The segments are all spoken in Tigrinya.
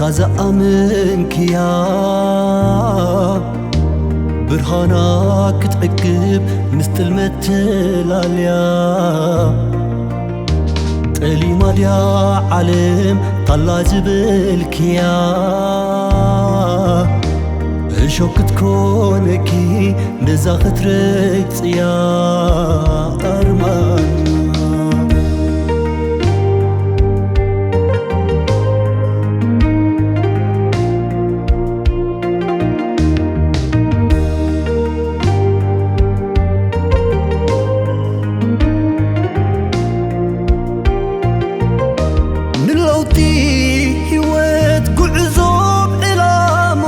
ካዛ ኣመንክያ ብርሃና ክትዕቅብ ምስ ጥልመት ተላልያ፣ ጠሊማ ድያ ዓለም ታላ ዝበልክያ፣ እሾክ ክትኮነኪ ነዛ ክትረግጽያ ኣርማና። ንለውጢ ህይወት ጉዕዞ ዕላማ፣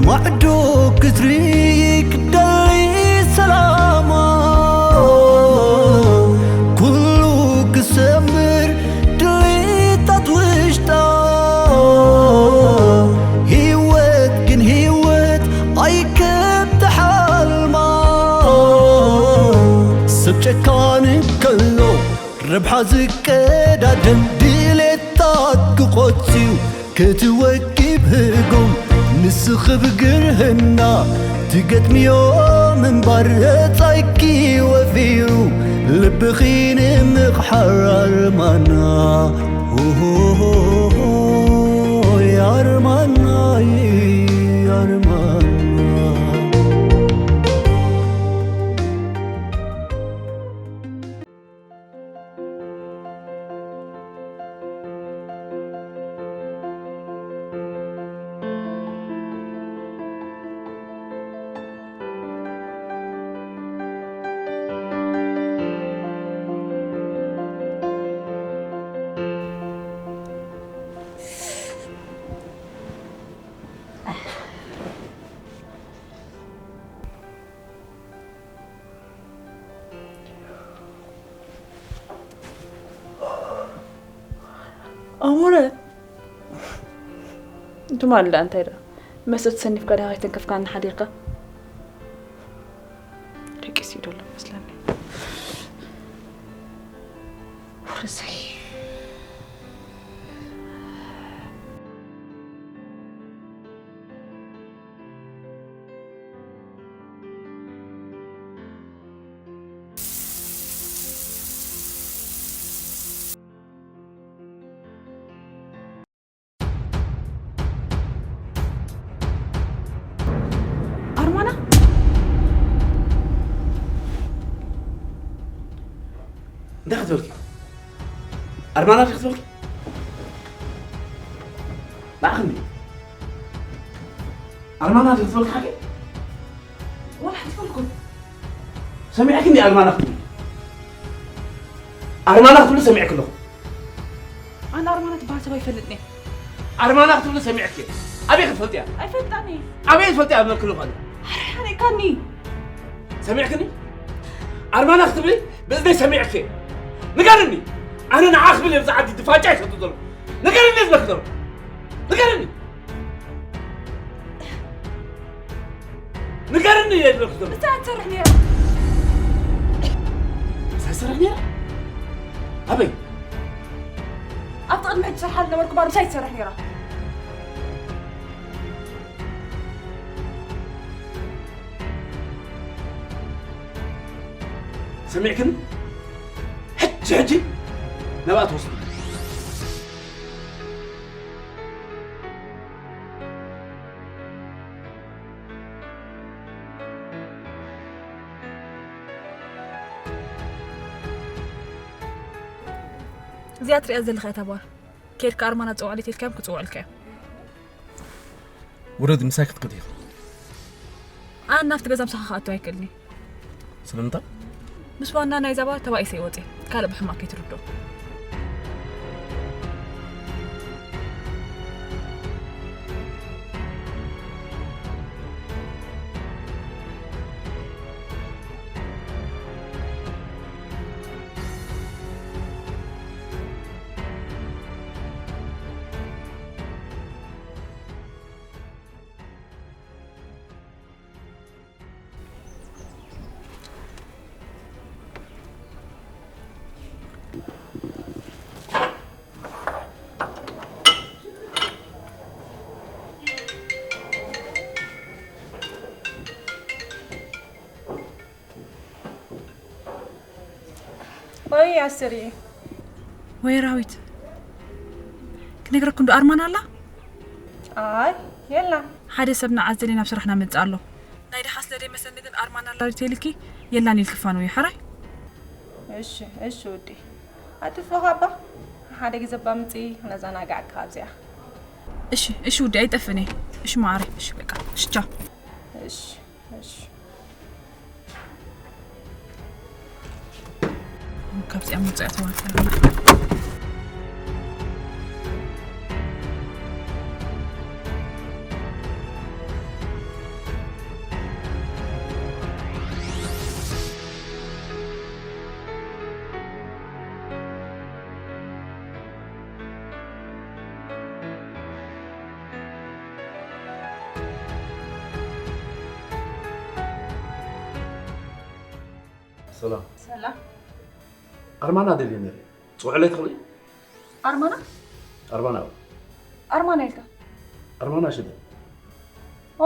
ማዕዶ ክትሪ ክደሊ ሰላማ፣ ኩሉ ክሰምር ድሌታት ውሽጣ፣ ህይወት ግን ህይወት ኣይከም ተሓልማ። ሰብ ጨካን ከሎ ረብሓ ዝቀዳደም ድሌታት ክቖጽዩ ክትወኪብ ህጉም ንስኺ ብግርህና ትገጥምዮ ምንባር ረጻይኪ ወፊሩ ልብኺ ንምቕሓር ኣርማና ሆሆሆሆ ኣርማና ኣርማና። ኣሞረ፣ ትማሊ ደኣ እንታይ ደኣ መስእ ተሰኒፍካ ደኣ ከይተንከፍካኒ ሓዲርካ? ደቂሱ እዩ ዘሎ መስለኒ። ውርሰይ። ኣርማና እንታይ ክትበልኪ? ኣርማና ድዩ ክትበልኪ? ንዓኽኒ ኣርማና ድዩ ክትበልኪ ሓቂ? ወላ ሓንቲ ፈልኩም። ሰሚዕክኒ ኣርማና ክትብሊ? ኣርማና ክትብሊ ሰሚዕክ ኣለኹ። ኣነ ኣርማና ትበሃል ሰብ ኣይፈልጥን እየ። ኣርማና ክትብሊ ሰሚዕክ እየ። ኣበይ ክትፈልጥያ? ኣይፈልጣን እየ። ኣበይ ትፈልጥያ? ኣብ መክልኻኒ። ኣረ ሓሪቕካኒ። ሰሚዕክኒ? ኣርማና ክትብሊ ብእዝነይ ሰሚዕክ እየ። ንገርኒ። ኣነ ንዓ ክብል እየ ብዛ ዓዲ ድፋጫ ይሰጡ ዘለኹ። ንገርኒ ዝብለክ ዘለኹ። ንገርኒ። ንገርኒ እየ ዝብለክ ዘለኹ። እንታይ ትሰርሕ ነይራ? ምሳይ ትሰርሕ ነይራ? ኣበይ? ኣብቲ ቅድሚ ሕጂ ዝሰርሓሉ ዝነበርኩ ባር ምሳይ ትሰርሕ ነይራ። ሰሚዕክኒ? ሕጂ ሕጂ ናብኣ ትወስዱ። እዚኣ ትሪኣ ዘለኻ እያ እታ ባር። ኬድካ ኣርማና ጽውዓለይ ተልካዮም ክጽውዕልካ እዮም። ውረድ፣ ምሳይ ክትከዲ ኢኺ። ኣነ ናብቲ ገዛ ምሳኻ ክኣቱ ኣይክእልን እየ። ስለምንታይ? ምስ ዋና ናይዛ ባር ተባኢሰ ይወጽእ። ካልእ ብሕማቕ ከይትርድኦ። ወይ ኣስር እዩ። ወይ ራዊት ክነግረኩ እንዶ ኣርማን ኣላ ኣይ የላን። ሓደ ሰብ ንዓዘሊ ናብ ስራሕና መፅእ ኣሎ። ናይ ደሓ ስለ ደይመሰኒ ግን ኣርማን ኣላ ሪቴልኪ የላን ኢልክፋን ወይ ሓራይ። እሺ እሺ ውዲ ኣጥፍኻ እባ ሓደ ግዜ እባ ምፅኢ ክነዘናጋዕካ ኣብዚኣ። እሺ እሺ ውዲ ኣይጠፍእን እየ። እሺ ማዓረይ እሺ በቃ እሺ ቻው። እሺ እሺ ካብዚኣ ምፅኣ ተዋልካ ሰላም ሰላም ኣርማና ደልየ ነረ ጽውዕለይ ትኽእሊ ኣርማና ኣርማና ኣርማና ኢልካ ኣርማና ሽደ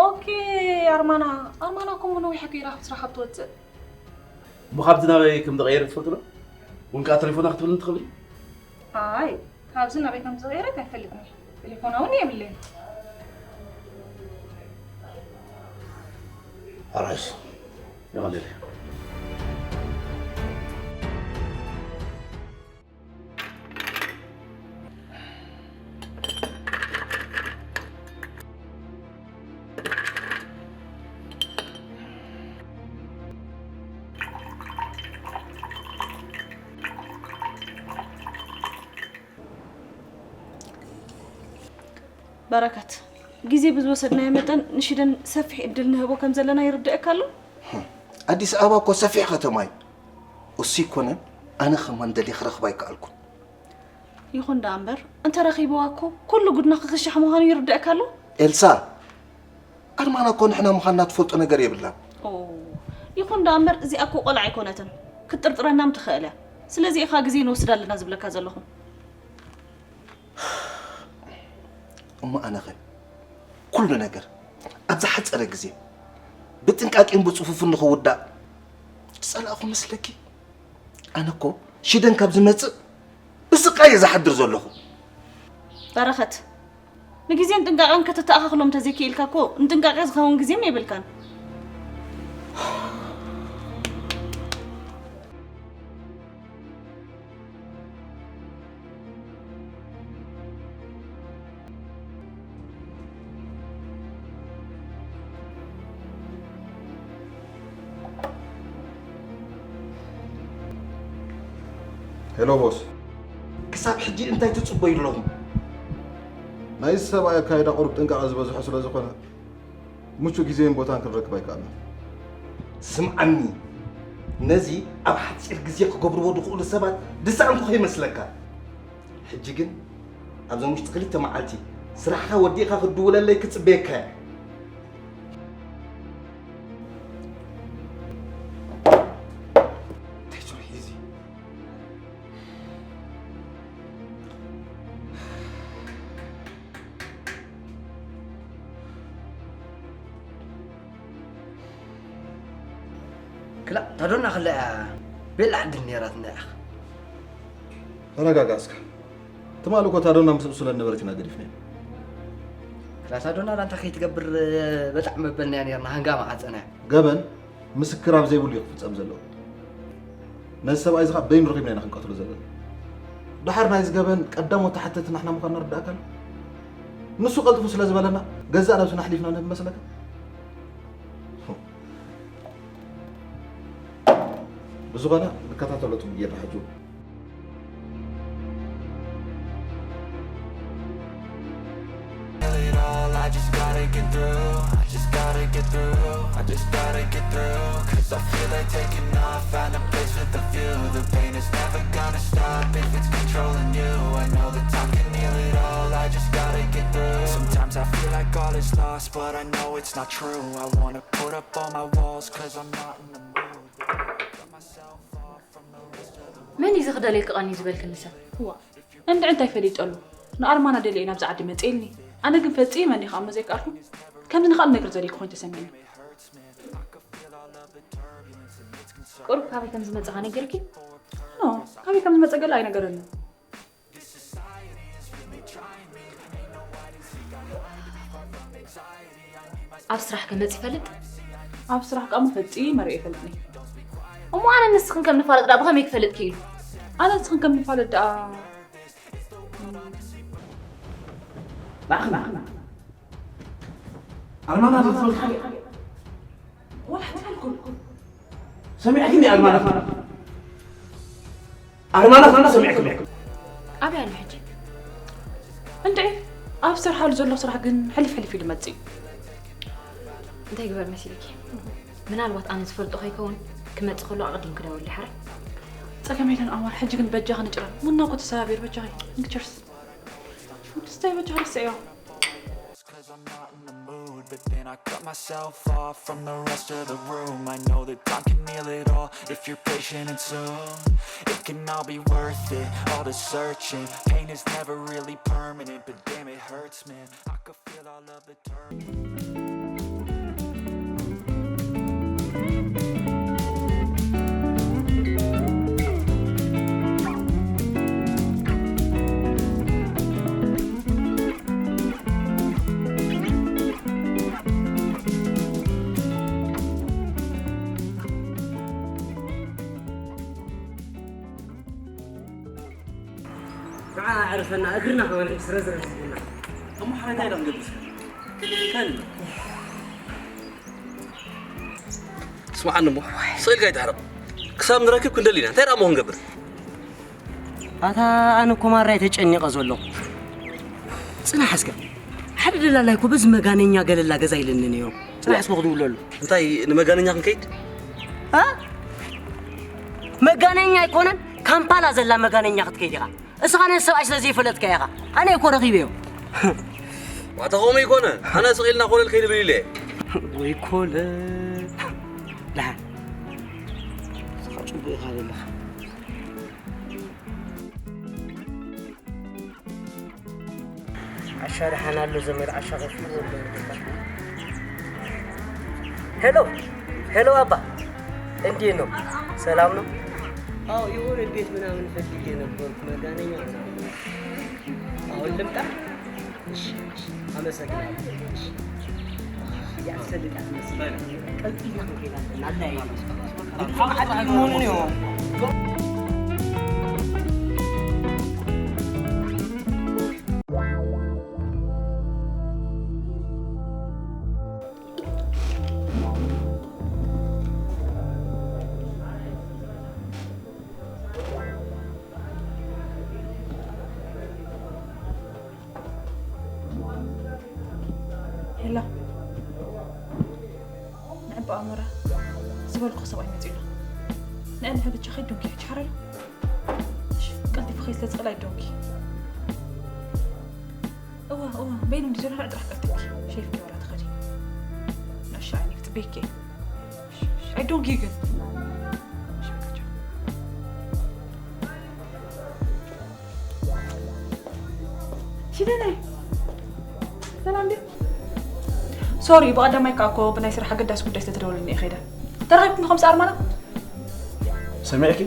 ኦኬ ኣርማና ኣርማና እኮ እሞ ነዊሕ ኣኪራ ካብ ስራሕ ካብ ትወፅእ እሞ ካብዚ ናበይ ከም ዝቐየረ ትፈልጡ ዶ እውን ከዓ ተሌፎና ክትብልን ትኽእሊ ኣይ ካብዚ ናበይ ከም ዝቐየረት ኣይፈልጥን እየ ቴሌፎና እውን የብለይን ኣራሽ ይቐልል በረከት ግዜ ብዝወሰድናዮ መጠን ንሽደን ሰፊሕ እድል ንህቦ ከም ዘለና ይርድእካ ኣሎ ኣዲስ ኣበባ እኮ ሰፊሕ ከተማ እዩ። እሱ ይኮነን ኣነ ከማን ደልየ ክረኽባ ኣይከኣልኩን። ይኹን ደኣ እምበር እንተረኺብዋ እኮ ኩሉ ጉድና ክኽሻሕ ምዃኑ ይርድእካ ኣሎ ኤልሳ ኣርማና እኮ ንሕና ምዃንና ትፈልጦ ነገር የብላን። ኦ ይኹን ደኣ እምበር እዚኣ እኮ ቆልዓ ኣይኮነትን ክትጥርጥረና ምትኽእል እያ። ስለዚ ኢኻ ግዜ ንወስድ ኣለና ዝብለካ ዘለኹ። እሞ ኣነኸ ኩሉ ነገር ኣብ ዝሓፀረ ግዜ ብጥንቃቄን ብፅፉፍን ንኽውዳእ ዝፀላእኹ መስለኪ? ኣነ እኮ ሽደን ካብ ዝመፅእ ብስቃይ እየ ዝሓድር ዘለኹ። በረኸት ንግዜን ጥንቃቐን ከተተኣኻኽሎም እንተዘይክኢልካ እኮ ንጥንቃቄ ዝኸውን ግዜም የብልካን። ሄሎ ቦስ፣ ክሳብ ሕጂ እንታይ ትፅበዩ ኣለኹም? ናይዚ ሰብኣይ ኣካይዳ ቁሩብ ጥንቃቐ ዝበዝሖ ስለ ዝኾነ ምቹ ግዜን ቦታን ክንረክብ ኣይከኣልናን። ስምዓኒ፣ ነዚ ኣብ ሓፂር ግዜ ክገብርዎ ዝኽእሉ ሰባት ዝሰኣንኩ ከይመስለካ። ሕጂ ግን ኣብዘን ውሽጢ ክልተ መዓልቲ ስራሕኻ ወዲእኻ ክትድውለለይ ክፅበየካ እየ። እንታይ ጭርሒ እዚ? ክላእ ታዶና ክላ እያ ቤላ ዕድል ነይራትና ኢኻ። ተረጋጋ እስከ። ትማሊ እኮ ታዶና ምስ እሱ ለነበረት ኢና ገዲፍናዮ። ክላእ ታዶና ላንታ ከይትገብር በጣዕ መበልናያ ነይርና ሃንጋ መዓፀናያ። ገበን ምስክር ኣብ ዘይብሉ እዩ ክፍፀም ዘለዎ። ነዚ ሰብኣይ እዚ ኸዓ በይኑ ረኺብና ኢና ክንቀትሎ ዘለና። ድሓር ናይዚ ገበን ቀዳሞት ተሓተቲ ናሕና ምዃንና ርዳእካ ኣሎ። ንሱ ቀልጥፉ ስለ ዝበለና ገዛእ ነብስና ኣሕሊፍና ንህብ መስለካ? ብዝኾነ ንከታተሎ ጽቡቅ ጌርና ሕጂ እውን። Feel it all, I just gotta get through. I just gotta get through. I just gotta get through. Cause I feel like taking off. Find a place with a view. The pain is never gonna stop if it's controlling you. I know that time can heal it all. I just gotta get through. Sometimes I feel like all is lost, but I know it's not true. I wanna put up all my walls, cause I'm not in the mood. Cut myself off from the rest of the መን እዩ ዝኽደለይ ክቐኒ ዝበልክኒ ሰብ? ዋ እንድዒ እንታይ ፈሊጠሉ ንኣርማና ደልየ ናብዚ ዓዲ መፅእ ኢልኒ። ኣነ ግን ፈፂመ እንዲኻ እሞ ዘይከኣልኩ ከምዚ ንኻል ነገር ዘድልየኪ ኮይኑ ተሰሚዕኒ። ቁሩብ ካበይ ከም ዝመጸኻ ነጊርኪ? ኖ፣ ካበይ ከም ዝመጸ ገለ ኣይነገረንን። ኣብ ስራሕ ከመጽ ይፈልጥ? ኣብ ስራሕ ከኣ ፈጺመ ርእየ ይፈልጥኒ። እሞ ኣነ ንስኽን ከም ንፋለጥ ደኣ ብኸመይ ክፈልጥ ክኢሉ? ኣነ ንስኽን ከም ንፋለጥ ደኣ ንዓኺ ንዓኺ ኣርማና ዝፈልጥ ሓደ ወላ ሓንቲ ኣልኮል ሰሚዕኪኒ ኣርማና ኣርማና ኣርማና ሰሚዕኪ ኣበይ ኣሎ ሕጂ? እንዴ ኣብ ሰርሓሉ ዘሎ ስራሕ ግን ሕልፍ ሕልፍ ኢሉ መጽእ እንታይ ግበር መሲልኪ? ምናልባት ኣነ ዝፈልጦ ከይከውን ክመጽእ ከሎ ኣቕዲም ክደውል ሓረ ጸገም የለን ኣማር ሕጂ ግን በጃ ክንጭራ ሙና እኮ ተሰባቢር በጃ ክንክቸርስ ስታይ በጃ ርሰዮ Cause I'm not in the mood, but then I cut myself off from the rest of the room. I know that time can heal it all if you're patient and soon it can all be worth it. All the searching, pain is never really permanent, but damn it hurts, man. I could feel all of the turmoil. ንዓ ኣዕርፈና እግርና ከመልሕስ ረዝረዝ ዝብልና እሞ ሓረ እንታይ ዶ ንገብር ከን ስምዓኒ እሞ ስቕ ኢልካ ኣይትሕረቕ ክሳብ ንረክብ ክንደሊ ኢና እንታይ ደኣ እሞ ክንገብር ኣታ ኣነ እኮ ማራይ ተጨኒቐ ዘለኹ ጽናሕ እስከ ሓደ ደላላይ እኮ በዚ መጋነኛ ገለላ ገዛ ኢለኒ ነይሩ ጽናሕ እስከ ክድውለሉ እንታይ ንመጋነኛ ክንከይድ መጋነኛ ኣይኮነን ካምፓላ ዘላ መጋነኛ ክትከይድ ኢኻ እስኻ ነዚ ሰብኣይ ስለ ዘይፈለጥካ ኢኻ ኣነ እኮ ረኺበዮ ዋታ ከምኡ ይኮነ ኣነ ስቕ ኢልና ኮለል ከይንብል ኢለ ወይ ኮለል ደሓን እስኻ ፅቡቅ ኢኻ ዘለኻ ዓሻ ደሓን ኣሎ ዘመድ ዓሻ ከፊሉ ኣሎ ሄሎ ሄሎ ኣባ እንዴት ነው ሰላም ነው አዎ የሆነ ቤት ምናምን ፈልጌ ነበርኩ መጋነኛ ምናምን አሁን ልምጣ እሺ እሺ አመሰግናለሁ እሺ ያስፈልጋል መሰለኝ ቀልጥና እንገናለን አዳይ ሄላ ንዕባ ኣሞራ ዝበልኩ ሰብኣይ መፂኡ ኣሎ ንዕሊ ሕግቻ ከይድ ዶንኪ ሕጂ ሓረሉ ቀልጢፉ ከይ ስለ ዝኽእል ኣይዶንኪ እዋ እዋ በይኑ እንዲ ዘሎ ጥራሕ ቀልጢፍኪ ሸይፍኪ ዋላ ትኸዲ ንእሻ ዓይኒ ክፅበይኪ ኣይዶንኪ ግን ሽደናይ ሰላም ዲ ሶሪ ብቐዳማይ ከዓ እኮ ብናይ ስራሕ ኣገዳሲ ጉዳይ ስለተደወለኒ እየ ከይደ ተራኺብኩም ከምዚ ኣርማና ሰሚዕኪ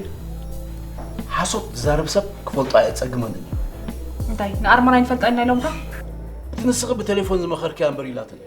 ሓሶት ዝዛረብ ሰብ ክፈልጦ ኣየፀግመንን እዩ እንታይ ንኣርማና ይንፈልጣ ኢና ኢሎምካ እቲ ንስኺ ብቴሌፎን ዝመኸርክያ እምበር ኢላትኒ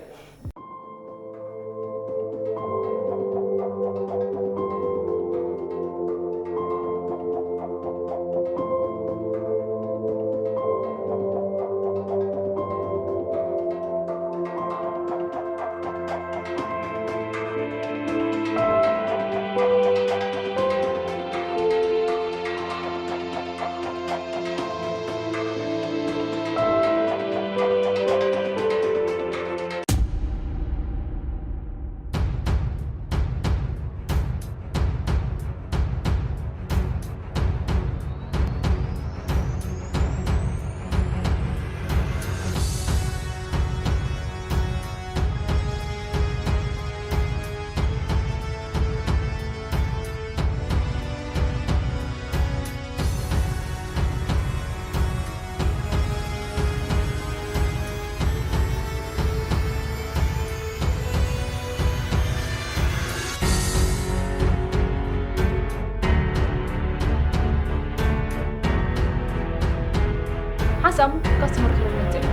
ሳሙ ካስተመር ክብል መጽእ።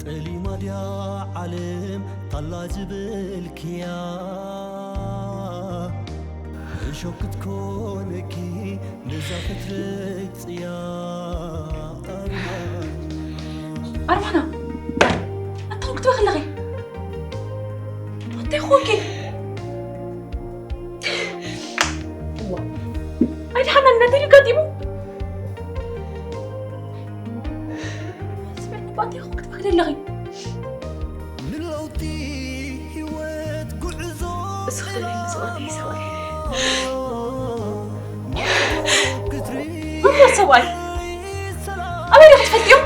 ጠሊማ ድያ ዓለም ታላ ዝበልክያ እሾክ ክትኮነኪ ነዛ ክትረግፅያ ኣርማና ኣርማና ኣታው ክትበ ከለኺ ኣታይ ኾንኪ ኣይድሓናን ነደልዩ ገጢሙ ስምዕኒ ባቲ ክትበ ከለኺ ንለውጢ ህይወት ጉዕዞ እስኺ ከለይ ንስቕለይ ሰብኣይ ሰብኣይ ኣበይ ዲኺ ትፈልጥዮ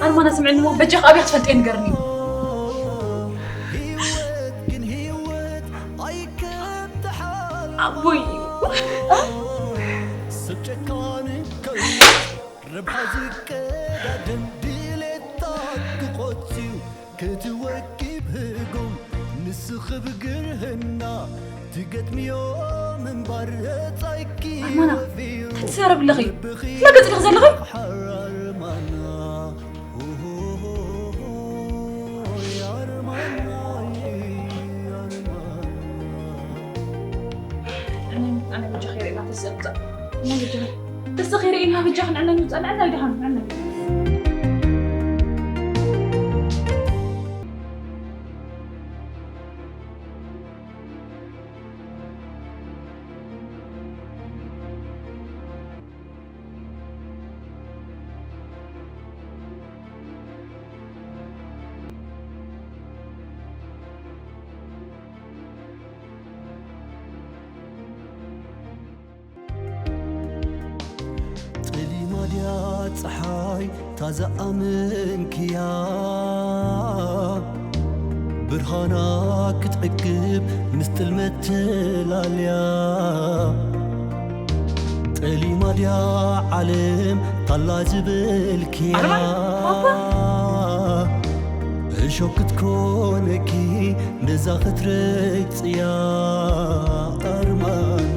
ኣርማና ስምዕኒ እሞ በጃኺ ኣበይ ክትፈልጥዮ ንገርኒ ኣቦይ እዩ ሰብ ጨካን ከሎ ረብሓ ዝቀዳደም ድሌታ ክቆጽዩ ክትወኪብ ህጉም ንስኺ ብግርህና ትገጥምዮ ምንባር ረጻይኪ ኣርማና ወፊሩ እንታይ ትዛረቢ ኣለኺ? ልብኺ ስለገጽ ኢኺ ዘለኺ? ሓራርማና ኣርማና ኣርማና ኣነ ኣነ በጃኺ ርኢና ተስእብዛ ኣነ በጃኺ ተስኺ ርኢና በጃኺ ንዕና ንውፃእ ንዕና ይድሃኑ ንዕና ጠሊማ ድያ ፀሓይ ታዛ ኣመንክያ ብርሃና ክትዕቅብ ምስ ጥልመት ተላልያ ጠሊማ ድያ ዓለም ታላ ዝበልክያ ኣርማን፣ ባባ። እሾክ ክትኮነኪ ነዛ ክትረግፅያ ኣርማን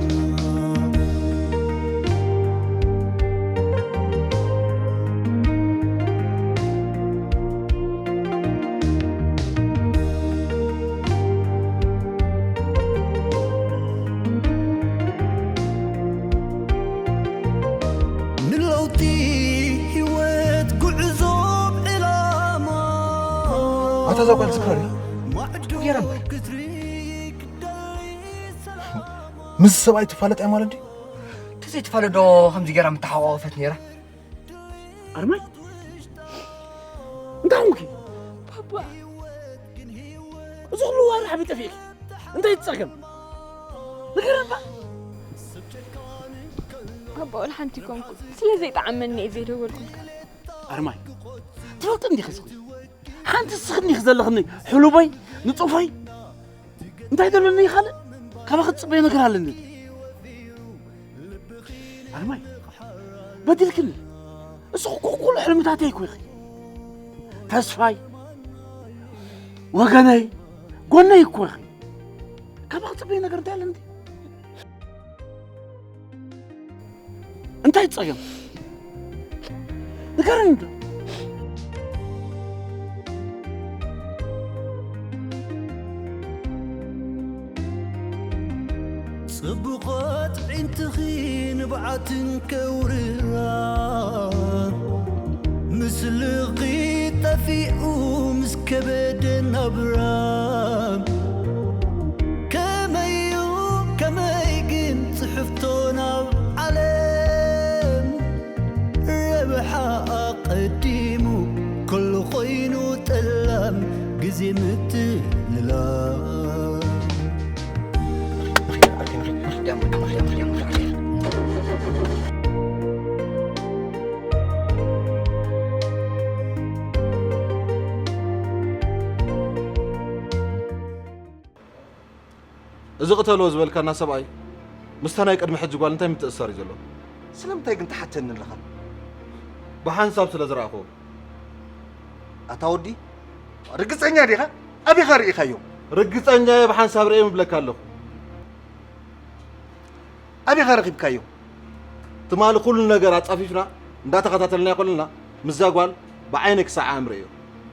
ንለውጢ ህይወት ጉዕዞ ዕላማ ኣታ እዛ ጓል ትዝክራ ድያ? ማዕዶ ገይራ እምበር። ክትርኢ ክደሊ ሰላማ ምስ ሰብኣይ ትፋለጥ እያ ማለት ድዩ? ተዘይትፋለጥ ዶ ከምዚ ገይራ ምተሓቋቐፈት ነይራ? ኣርማይ እንታይ ኾንኪ? ባባ እዚ ኩሉ ዋርሕ ኣበይ ጠፊእኪ? እንታይ ትጸገም? ንገረባ። ኣባ ወላ ሓንቲ ይኮንኩ ስለ ዘይጠዓመኒ እየ ዘይደወልኩልካ። ኣርማይ ትፈልጥኒ ዲኺ እስኺ ሓንቲ እስኽኒ ዘለኽኒ ሕሉበይ ንጹፈይ እንታይ ዘለኒ ካልእ ካባኺ ዝጽበዮ ነገር ኣለኒ ኣርማይ በዲልክኒ እስኺ ኩኩሉ ሕልምታተይ እኮ ኢኺ ተስፋይ ወገነይ ጎነይ እኮ ኢኺ ካባኺ ዝጽበዮ ነገር እንታይ ኣለኒ እንታይ ጸገም ንገረኒ እንዶ ጽቡቓት ዒንትኺ ንብዓትን ከውርራ ምስልኺ ጠፊኡ ምስ ከበደ ናብራ ከመዩ ከመይ ግን ጽሕፍቶ ናብ ዓለም ረብሓ ኣቐዲሙ ኩሉ ኮይኑ ጠላም ግዜ ምትልላም እዚ ቅተሎ ዝበልካና ሰብኣይ ምስታ ናይ ቅድሚ ሕጂ ጓል እንታይ ምትእስሳር እዩ ዘሎ? ስለምንታይ ግን ትሓተኒ ኣለኻ? ብሓንሳብ ስለ ዝረኣኽዎ። ኣታ ወዲ፣ ርግጸኛ ዲኻ? ኣበይ ኢኻ ርኢኻዮ? ርግጸኛ እየ፣ ብሓንሳብ ርእየ ምብለካ ኣለኹ። ኣበይ ኢኻ ረኺብካዮ? ትማሊ ኩሉ ነገር ኣጻፊፍና እንዳተኸታተልና ከለና፣ ምስዛ ጓል ብዓይነ ክሳዕ ኣእምረዮ።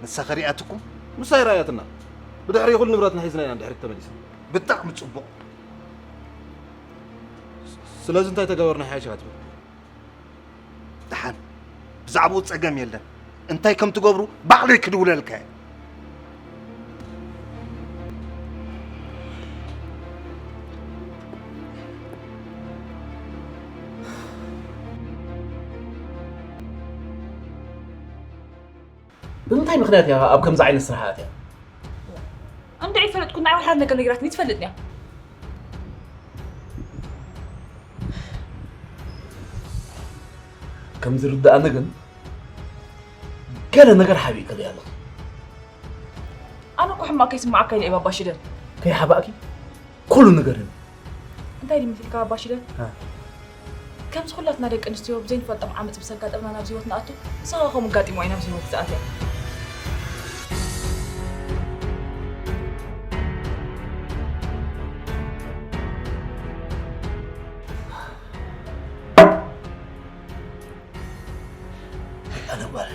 ንሳ ከ ሪኣትኩም? ንሳ ኣይረኣያትና። ብድሕሪ ኩሉ ንብረትና ሒዝና ኢና ድሕሪት ተመሊስና። ብጣዕሚ ጽቡቕ። ስለዚ እንታይ ተገበርና ሓይሽ ኢኻ ትብል? ደሓን፣ ብዛዕባኡ ጸገም የለን። እንታይ ከም ትገብሩ ባዕለይ ክድውለልካ እየ። ብምንታይ ምኽንያት እያ ኣብ ከምዚ ዓይነት ስራሕ ኣትያ? እንድዒ ፈለጥኩ፣ ንዓይ ወላ ሓደ ነገር ነጊራትኒ ትፈልጥን እያ። ከም ዝርድኣኒ ግን ገለ ነገር ሓቢእክለይ ኣለኺ። ኣነ እኮ ሕማቕ ከይስምዓካ ኢለ እየ ባባ ሽደን። ከይሓባእኪ ኩሉ ንገርኒ። እንታይ ድዩ መሲልካ ባባ ሽደን? እ። ከምዚ ኩላትና ደቂ ኣንስትዮ ብዘይንፈልጦም ዓመጽ ምስ ኣጋጠመና ናብዚ ህይወት ንኣቱ፣ ንስኻ ከምኡ ኣጋጢምዋ እዩ ናብዚ ህይወት ዝኣትያ። ኣነ ጓል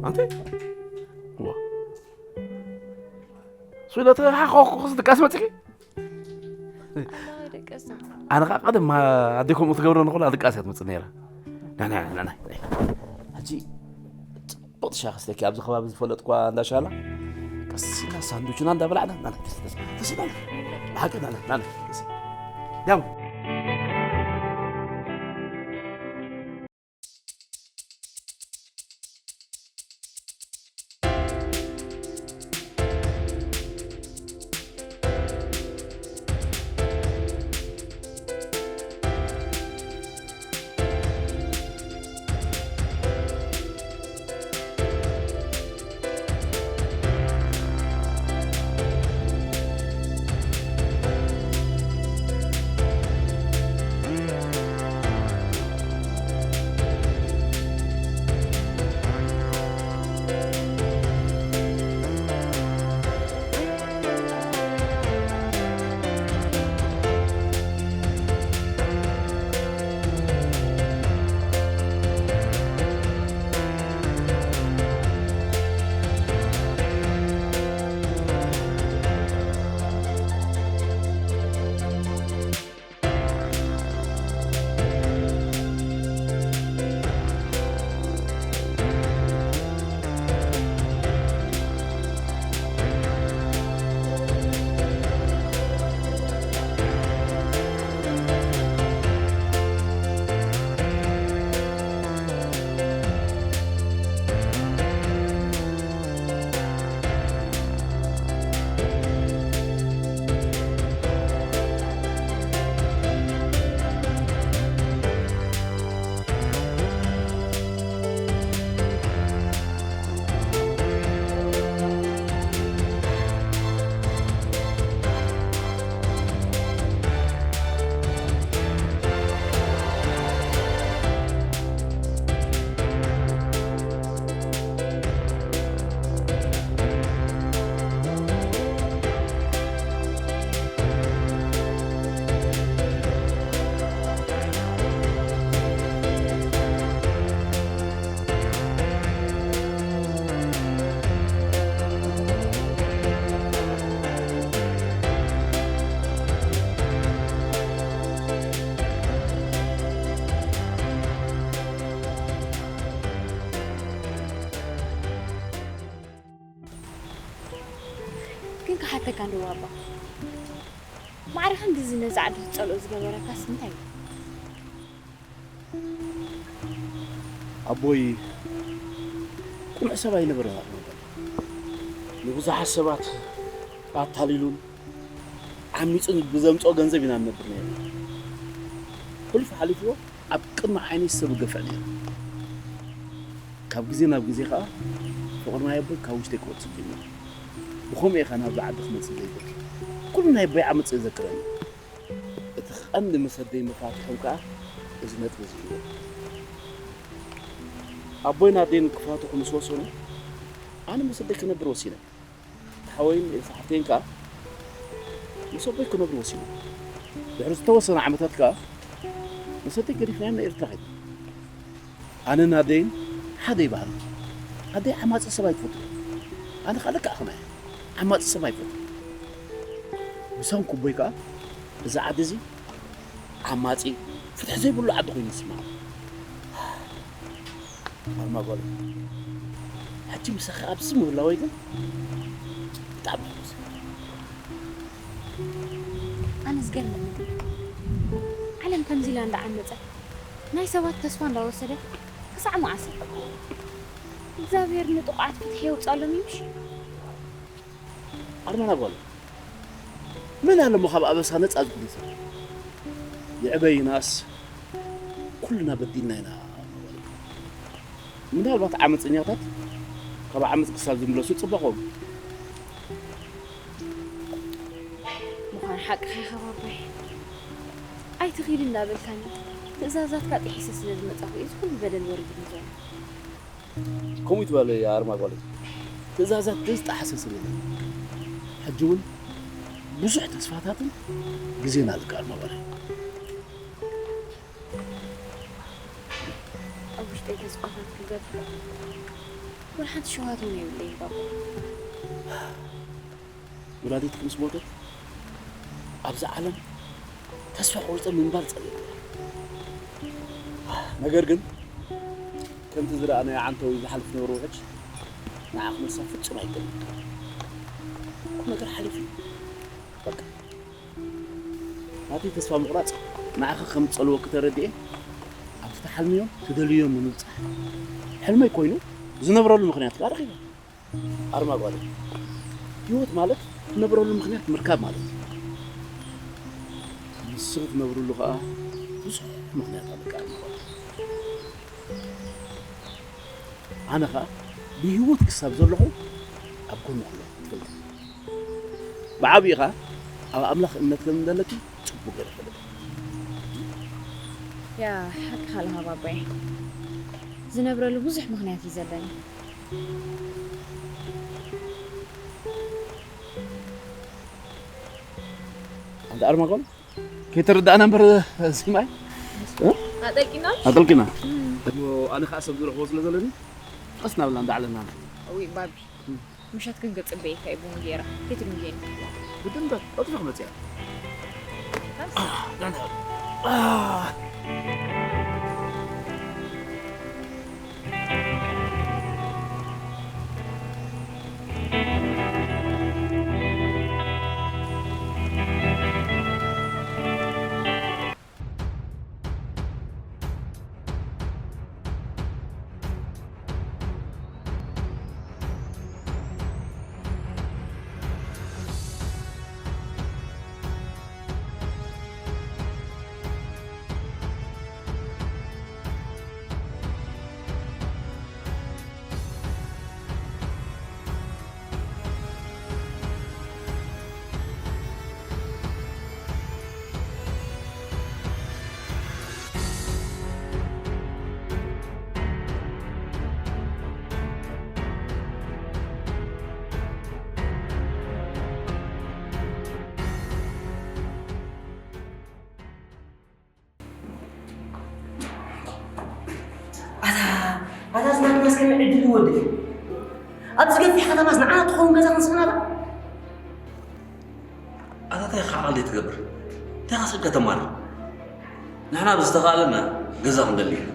ኣንተ ዋ ስለ ተሓኾኹስ ድቃስ መፅኪ ኣና ደቀስ ኣነ ኸዓ ቀደም ኣደይ ከምኡ ትገብረ ንኹላ ድቃስ እያ ትመፅእ ነይራ ናና ናና ሕጂ ፅቡቕ ትሻ ክስተኪ ኣብዚ ከባቢ ዝፈለጥኳ እንዳሻላ ቀስ ኢልና ሳንዱችና እንዳበላዕና ናና ተስ ተስ ተስ ናና ብሓቂ ናና ናና ተስ ያው ተካንዶ ኣባ፣ ማዕረ ክንድዚ ነዚ ዓዲ ክትጸልኦ ዝገበረካስ እንታይ እዩ? ኣቦይ ቅኑዕ ሰብ ኣይነበረን። ኣርማባይ ንብዙሓት ሰባት ኣታሊሉን ዓሚፁን ብዘምፅኦ ገንዘብ ኢና ንነብር ነይርና። ሕሉፍ ሓሊፍዎ ኣብ ቅድሚ ዓይኒ ሰብ ገፍዕ ነይሩ። ካብ ግዜ ናብ ግዜ ከዓ ፍቕሪ ናይ ኣቦይ ካብ ውሽጠይ ክወፅእ ጀሚሩ። ብኸምኡ እየ ከዓ ናብዚ ዓዲ ክመፅእ ዘይደሊ። ኩሉ ናይ ኣቦይ ዓመፅ እየ ዘክረኒ። እቲ ቀንዲ መሰደይ መፋትሖም ከዓ እዚ ነጥቢ እዚ እዩ። ኣቦይን ኣደይን ክፋትሑ ምስ ወሰኑ፣ ኣነ መሰደይ ክነብር ወሲነ። ሓወይን ኤልሳ ሓፍተይን ከዓ ምስ ኣቦይ ክነብሩ ወሲኖም። ድሕሪ ዝተወሰነ ዓመታት ከዓ መሰደይ ገዲፍናዮም ንኤርትራ ከድና። ኣነን ኣደይን ሓደ ይበሃል። ኣደይ ዓማፂ ሰብ ኣይትፈቱ። ኣነ ከዓ ልክዕ ከማይ ዓማፂ ሰብ ኣይፈቱ። ብሰንኩ ኣቦይ ከዓ እዚ ዓዲ እዚ ዓማፂ ፍትሒ ዘይብሉ ዓዲ ኮይኑ ይስማዕ። ኣርማ ጓል ሕጂ ምሳኺ ኣብዚ ምህላወይ ግን ብጣዕሚ ሕጉስ። ኣነ ዝገርመኒ ግን ዓለም ከምዚ ኢላ እንዳዓመፀት ናይ ሰባት ተስፋ እንዳወሰደት ክሳዕ መዓስ እግዚኣብሔር ንጥቑዓት ፍትሒ የውፅኣሎም እዩ ምሽ? ኣርማና ጓል መን ኣለሞ ካብ ኣበሳ ነፃ ዝኾነ ሰብ? ይዕበይናስ ኩልና በዲልና ኢና። ምናልባት ዓመፀኛታት ካብ ዓመፅ ክሳብ ዝምለሱ ፅባቖም። ምዃን ሓቅኻ ኢኻ ባባይ። ኣይትኺድ እንዳበልካኒ ትእዛዛትካ ጥሒሰ ስለ ዝመፃኹ እዩ እዚ ኩሉ በደል ወሪዱኒ ዘሎ። ከምኡ ይትበል ኣርማ ጓለይ። ትእዛዛት ዘይጣሓሰ ሰብ የለን። ሕጂ እውን ብዙሕ ተስፋታትን ግዜን ኣለካ ኣርማ ጓለይ። ኣብ ውሽጠይ ተስፋታት ክገብር ወላ ሓንቲ ሸውሃት እውን የብለይን ባባ። ወላዲትኪ ምስ ሞተት ኣብዚ ዓለም ተስፋ ቆሪፀ ምንባር ፀሊእኒ። ነገር ግን ከምቲ ዝረኣናዮ ዓንተው ዝሓልፍ ነበሩ ውሕጅ ንዓ ክመልሳ ፍጹም ኣይክእልን። ኩሉ ነገር ሓሊፉ እዩ። በቃ ናተይ ተስፋ ምቑራፅ ንዓኺ ከም ዝፀልወኪ ተረዲኤ ኣብቲ ትሓልምዮ ትደልዮ ንምብፃሕ ሕልመይ ኮይኑ ዝነብረሉ ምኽንያት ከዓ ረኺበ። ኣርማ ጓለይ፣ ህይወት ማለት ትነብረሉ ምኽንያት ምርካብ ማለት እዩ። ንስኺ ትነብርሉ ከዓ ብዙሕ ምኽንያት ኣለካ ኣርማ ጓለይ። ኣነ ከዓ ብህይወት ክሳብ ዘለኹ ኣብ ጎንኺ ኣለኹ ክትፈልጢ። ብዓብዪ ከዓ ኣብ ኣምላኽ እምነት ከም ዘለኪ ፅቡቅ ገይረ እፈልጥ። ያ ሓቅኻ ኣለኻ ባባይ። ዝነብረሉ ብዙሕ ምኽንያት እዩ ዘለኒ። ኣንታ ኣርማ ጓል ከይተረዳእና እምበር እዚ ማይ ኣጠልቂና ኣጠልቂና። እሞ ኣነ ከዓ ሰብ ዝረኽቦ ስለ ዘለኒ ቀስ እናበልና እንዳዕለልና። እዊ ባቢ ምሸት ግን ክጽበየካ እዩ ቡን ጌራ። ከይትድንግየኒ። ብደንበ ቀልጢፈ ክመጽእ እየ። ደህና። ኣታ ኣታ ዝናብ ማስከመ ዕድል ይወድእ። ኣብዚ ገፊሕ ከተማስ ንዓና ትኸውን ገዛ ክንስእና ዶ? ኣታ እንታይ ኢኻ ዓቕሊ ትገብር? እንታይ ኢኻ ሰብ ከተማርር? ንሕና ብዝተኻእለና ገዛ ክንደሊ ኢና።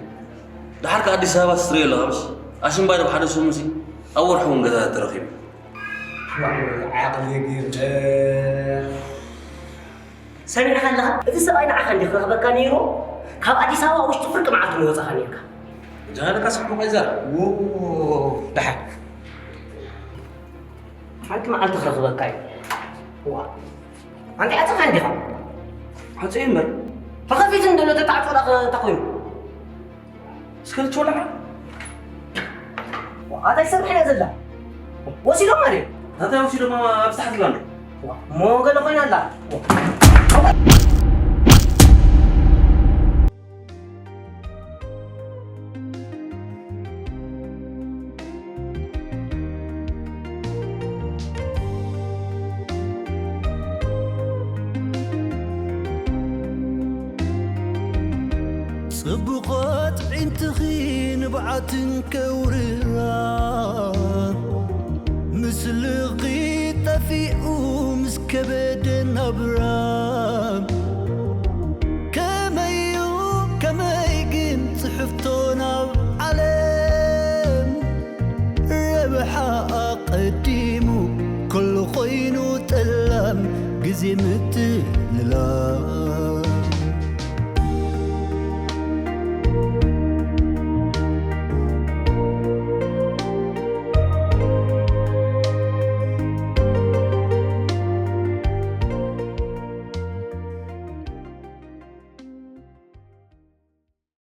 ደሓር ከኣ ኣዲስ ኣበባ ትትርእዮ ኣለኻ ምሽ? ኣሽምባይ ዶ ሓደ ሰሙንሲ ኣብ ወርሒ እውን ገዛ ተረኺቡ። ዓቕሊ ግበር። ሰሚዕካ ኣለኻ? እቲ ሰብኣይ ንዓኻ እንዲ ክረኽበካ ነይሩ፣ ካብ ኣዲስ ኣበባ ውሽጢ ፍርቂ መዓልቲ ምወጻኻ ነይርካ። ጃለካ ሳሕሙ ቀይዘር። ዎ፣ ደሓን። ሓንቲ መዓልቲ ክረኽበካ እዩ። ዋ። ኣንቲ ዓጸኻ እንዲኻ? ዓጸ እምበር። ተኸፊት እንደሎ ተታዕጾ ዳኸ ተኾይኑ። እስከ ልትወላዓ። ኣታ ይሰርሕ እያ ዘላ። ወሲዶም ማለት። ኣታ ወሲዶም ኣብ ታሕቲ ላሉ። ሞ ገለ ኮይና ኣላ። ጽቡቓት ዒንትኺ ንብዓትን ከውርራ፣ ምስልኺ ጠፊኡ ምስ ከበደ ናብራ። ከመዩ ከመይ ግን ጽሕፍቶ ናብ ዓለም፣ ረብሓ ኣቐዲሙ ኩሉ ኮይኑ ጠላም ግዜ ምትልላም።